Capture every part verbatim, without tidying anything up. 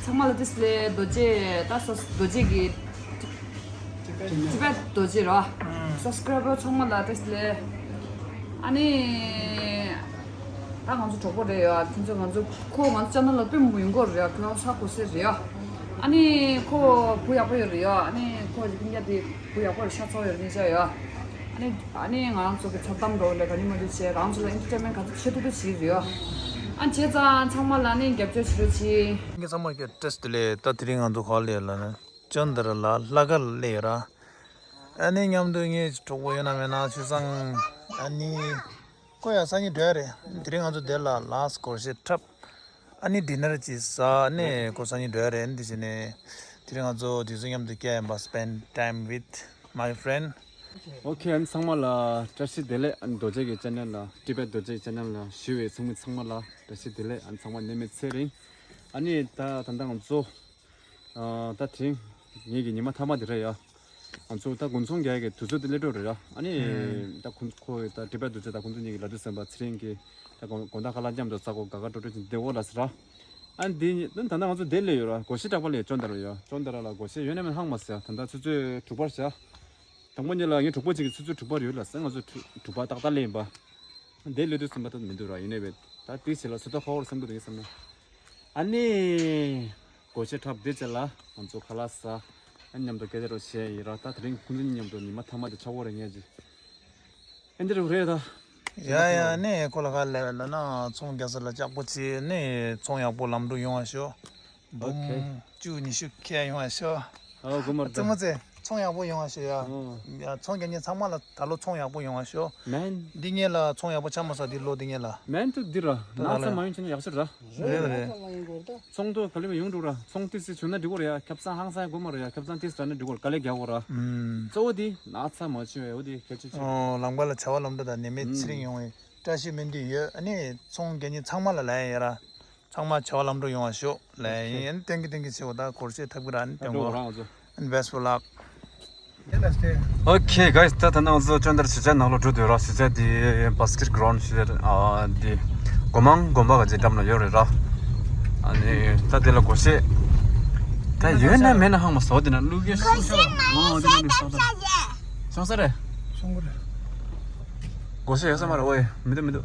ཚང་མ་ལ་བཀྲ་ཤིས་བདེ་ལེགས། རྡོ་རྗེ་ད་སོ་རྡོ་རྗེ་གི་ཊི་བེཊ་རྡོ་རྗེ་རོ། སབ་སི་ཀ་རའི་བར་ཚང་མ་ལ་བཀྲ་ཤིས་བདེ་ལེགས། ཨ་ནི། ད་ང་ཚོ་གྲོགས་པོ་རེད་ཡ། ཁྱོད་ཚོ་ང་ཚོ་ཁོ་ང་ཚོ་ཅེ་ནལ་ལ་དཔེ་མི་ཡོང་གི་རེད་ཡ། ཁོ་རང་ཧ་གོ་སེ་རེད་ཡ། ཨ་ནི་ཁོ་བུ་ཡག་པོ་ཡོད་རེད་ཡ། ཨ་ནི་ཁོ་རིག་གཉའ་དེ་བུ་ཡག་པོ་རེད། ཤ་ཚ་བོ་ཡོད་རེད་ཤ་ཡ། ཨ་ནི་ཨ་ནི་ང་རང་ཚོ་གི་འཚར་གཏམ་འགྲོ་ལས་ག་ནི་མ་འདུག་བྱས། རང་ཚོ་ལ་ཨེན་ཊར་ཊེན་མེན་ག་ཚོད་བྱེད་ཐུབ་ཐུབ་བྱེད་རེད་ཡ། ཨ་བྱས་ཙང་ཚང་མ་ལ་ནི་རྒྱབ་སྐྱོར་བྱེད་རོགས་གྱིས། ཁྱེད་ཚང་མ་ལ་བཀྲ་ཤིས་བདེ་ལེགས། ད་དེ་རིང་ང་ཚོ་ག་པར་སླེབས་ལབ་ན། ཅོན་ཏ་ར་ལ་ལྷ་ཁང་སླེབས་ཡོད་ར། ཨ་ནི་མཉམ་དུ་ངའི་གྲོགས་པོ་ཡོད་ན་མེད་ན་ཆུ་བཟང་། ཨ་ནི་ཁོ་ཡང་སང་ཉིན་འགྲོ་ཡ་རེད། དེ་རིང་ང་ཚོ་དེ་ལ་ལཱསི་སྒོར་གཞས་འཁྲབ། ཨ་ནི་ཌི་ནར་ཅིག་ཟ། ཨ་ནི་ཁོ་སང་ཉིན་འགྲོ་ཡ་རེད། འདི་བྱས་ནས་དེ་རིང་ང་ཚོ་དེ་ཚོ་མཉམ་དུ་སྐྱེལ་ཡིན་པ། Spend time with my friend. ཨོ་ཁེ། ཨ་ནི་ཚང་མ་ལ་བཀྲ་ཤིས་བདེ་ལེགས། ཨ་ནི་རྡོ་རྗེ་གི་ཅེ་ནལ་ལ། ཊི་བེཊ་རྡོ་རྗེ་གི་ཅེ་ནལ་ལ་ཞུ་བའི་ཚོགས་མི་ཚང་མ་ལ་བཀྲ་ཤིས་བདེ་ལེགས། ཨ་ནི་ཚང་མ་ནད་མེད་ཚེ་རིང་། ཨ་ནི་ད་ད་ལྟ་ང་ཚོ་ཨ་ད་དེ་རིང་ངེད་ཀྱི་ཉི་མ་མཐའ་མ་དེ་རེད་ཡ། ང་ཚོ་ད་དགུན་ཚོང་རྒྱག་ཡ་གི་དུས་ཚོད་དེ་སླེབས་འགྲོ་རེད་ཡ། ཨ་ནི་ཨུམ། ད་ཁོ་ཁོ་ད་ཊི་བེཊ་རྡོ་རྗེ་ད་ཁོང་ཚོ་གཉིས་ཀྱི་ལ་དུས་ཟིན་པ་ཚེ་རིང་གི་ད་དགོང་དགོང་དག་ཁ་ལག་མཉམ་དུ་ཟ་གོ། དགའ་དགའ་སྤྲོ་སྤྲོ་བྱས་བསྡད་གོ་ལབ་ཟེར་ར། ཨ་ནི་འདི་ད་ད་ལྟ་ང་ཚོ་འདིར་སླེབས་ཡོད་ར། སྒོར་གཞས་འཁྲབ་པར་སླེབས། ཅོན་ཏ་ར་ཡ། ཅོན་ཏ་ར་ལ་སྒོར་གཞས་ཡོད་ན་མེད་ན་ཧ་གོ་མ་སོང་ཡ། ད་ལྟ་ཆུ་ཚོད་དྲུག་པར་བཞག་དང་པོ་ཉིད་ལ་ངའི་གྲོགས་པོ་གཅིག་གིས་ཆུ་ཚོད་དྲུག་པར་ཡོད་ལབ་ཟེར། ང་ཚོ་དྲུག་དྲུག་པ་ཏག་ཏག་སླེབས་ཡིན་པ། འདིར་སླེབས་དུས་ཙམ་པ་ད་མི་འདུག་ར། ཡིན་ནའི་བས་ད་དེ་ཕྱི་ལ་ཚོད་ལྟ་ཁ་བོར་བསམ་གི་འདུག་ཡིན་བསམ་ན། ཨ་ནི། སྒོར་གཞས་འཁྲབ་དེ་རྗེས་ལ་ང་ཚོ་ཁ་ལག་ཟ། ཨ་ནི་མཉམ་དུ་སྐད་ཆ་རོ་བཤད་ཡིན་ར། ད་དེ་རིང་ཁོང་ཚོ་གཉིས་མཉམ་དུ་ཉི་མ་མཐའ་མ་དེ་ཆགས་ཀྱི་རེད་ངས་ཀྱི། ཨེ་འདི་རུ་རེད་ད། ཡ་ཡ། ཨ་ནི་ཁོ་ལ་ག་ལབ་ལབ་ན། ཚོང་རྒྱག་ས་ལ་ལྕགས་པོ་ཆེ། ཨ་ནི་ཚོང་ཡག་པོ་ལམ་འགྲོ་ཡོང་བ་ཤོག་འབུམ་ཨོ་ཁེ། བཅུ་ཉི་ཤུ་ཁེ་ཡོང་བ་ཤོག་ཨོ་དགོས་མ་རེད་ད། རྩེད་མོ་རྩེ། ཚོང་ཡག་པོ་ཡོང་བ་ཤོག་ཡ། ཨོ། ཡ། ཚོང་རྒྱག་མཁན་ཚང་མ་ལ་ད་ལོ་ཚོང་ཡག་པོ་ཡོང་བ་ཤོག་མན། འདི་ངེད་ལ་ཚོང་ཡག་པོ་ཆགས་མ་སོང་འདི་ལོ། འདི་ངེད་ལ། མན་ཏུ་འདི་ར། ད་ན་ལ་ཚ་མ་ཡོང་བྱས་ན་ཡག་ཤོས་ར། རེད་རེད། ཚོང་དུ་ག་ལེ་མ་ཡོང་འགྲོ་ར། ཚོང་ཏིས་ཏིས་བྱུང་ན་འགྲིག་གོ་ར་ཡ། ཁབ་སང་ཧང་སང་དགོས་མ་ར་ཡ། ཁབ་སང་ཏིས་ར་ན་འགྲིག་གོ་ར། དཀའ་ལས་རྒྱག་གོ་ར། ཨུམ། གཙོ་བོ་འདི་ན་ཚ་མ་བྱུང་བའི་འོ་འདི་གལ་ཆེ་ཆེ། ཨོ། ལམ་ཁ་ལ་བྱ་བ་ལམ་འགྲོ་དང་ནད་མེད་ཚེ་རིང་ཡོང་བའི་བཀྲ་ཤིས་སྨོན་འདུན་ཡོད། ཨ་ནི་ཚོང་རྒྱག་མཁན་ཚང་མ་ལ་ལབ་ཡ་ཡོད་ར། ཚང་མ་བྱ་བ་ལམ་འགྲོ་ཡོང་བ་ཤོག་ལབ་ཡིན། ཨ་ནི་སྟོན་གི་སྟོན་གི་བྱེད་འོ། ད་སྒོར་གཞས་འཁྲབ་གི་ར། ཨ་ནི་སྟོན་གོ། Best of luck. Okay guys, ད་ད་ནང་ཚོ་ཅོན་ཏ་ར་གཞིས་ཆགས་ནང་ལོགས་འགྲོ་འདོད་ར། གཞིས་ཆགས་འདི་བྷ་སི་ཀེཊ་གྷི་རའུན་ཌི་ཞེས་ཨ་འདི་སྒོ་མང་དགོན་པ་ག་ཅིག་འགྲམ་ལ་ཡོད་རེད་ར། ཨ་ནི་ད་དེ་ལ་སྒོར་གཞས་ད་ཡོད་ན་མེད་ན་ཧང་མ་སོ། དེ་ན་བླུག་གི་ཤུགས་ཤུགས། ཨོ་དེ་ན་བླུག་ཤུགས། སོང་ས་རེད། སོང་གི་རེད། སྒོར་གཞས་ཡོད་ས་མ་རེད། ཨོའི་མི་འདུག་མི་འདུག་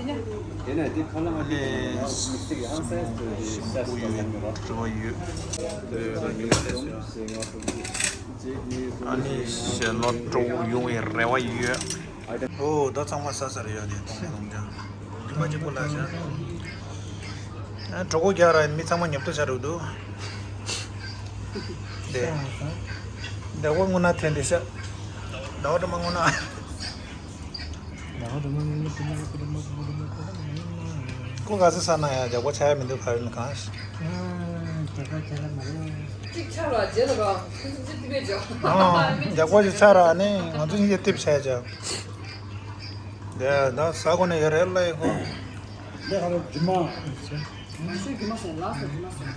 དེ་ནས་འདི་ཁ་ལག་ཨ་ནི་སྲིན་པོ་ཡོད། དྲི་བ་ཡོད། ཨ་ནི་གཞོན་ནུ་སྤྲོ་བོ་ཡོང་བའི་རེ་བ་ཡོད། ཨོ་ད་ཚང་མ་ཟ་ཚར་ཡོད་དེ། གཏོང་མ་གཏོང་ཅང་རིམ་པ་གཅིག་པོ་ལ་བྱ། གྲོད་ཁོག་རྒྱགས་ར་མི་ཚང་མ་ཉོབ་ཏོ་ཆགས་འགྲོ་འདུག་དེ། ཟླ་བ་སྔོན་ན་འཐེན་དེ་ཤ། ཟླ་བ་དྲི་མ་སྔོན་ན། ཟླ་བ་དྲི་མ་སྔོན་ན་དྲི་མ་དྲི་མ་དྲི་མ་དྲི་མ། ཁོ་ག་ཚོད་ཟ་ན་ཡ་ཇག་པ་ཆགས་ཡ་མི་འདུག་ག་རེ་ལ་གང་། ཨ། ཇག་པ་ཆགས་ལ་མ་རེད། གཅིག་ཆགས་ལ་རྗེས་ལ་ར་ཁོ་ཚོ་ཅི་ཏི་བས་ཇག་ཨ། ཇག་པ་ཞིག་ཆགས་ར་ནི་ང་ཚོ་གཉིས་ཀྱི་ཏིབ་ཆགས་ཇག་དེ་ད་ཟ་དགོས་ནི་ཡོད་རེད་ལ་ཡིན་ཁོ། ལས་ཧ་ལོ་རྒྱུ་མ། ང་ཚོའི་རྒྱུ་མ་ཟེར་ལགས་སོ་རྒྱུ་མ་ཟེར།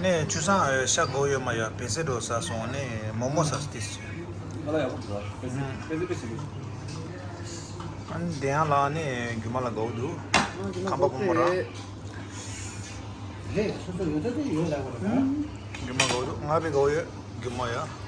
ནས་ཆུ་སྲང་ཤ་དགོས་ཡོད་མ་ཡོད་པེ་སེ་འགྲོ་ས་སོང་ནས་མོག་མོག་ཟ་སྟེ་ཟེར། ང་ལ་ཡག་པོ་འདུག་པེ་སེ་པེ་སེ་པེ་སེ་འདུག་ཨ་ནི་དེ་ཡང་ལ་ནས་རྒྱུ་མ་ལ་དགའ་བོ་འདུག་ཁམས་པ་ཕོ་མོ་རང་། ལས་སོ་སོ་ཡོད་ད་དེ་ཡོད་ལ་བ་ར། རྒྱུ་མ་དགའ་བོ་འདུག་ང་བས་དགའ་བོ་ཡོད་རྒྱུ་མ་ཡ།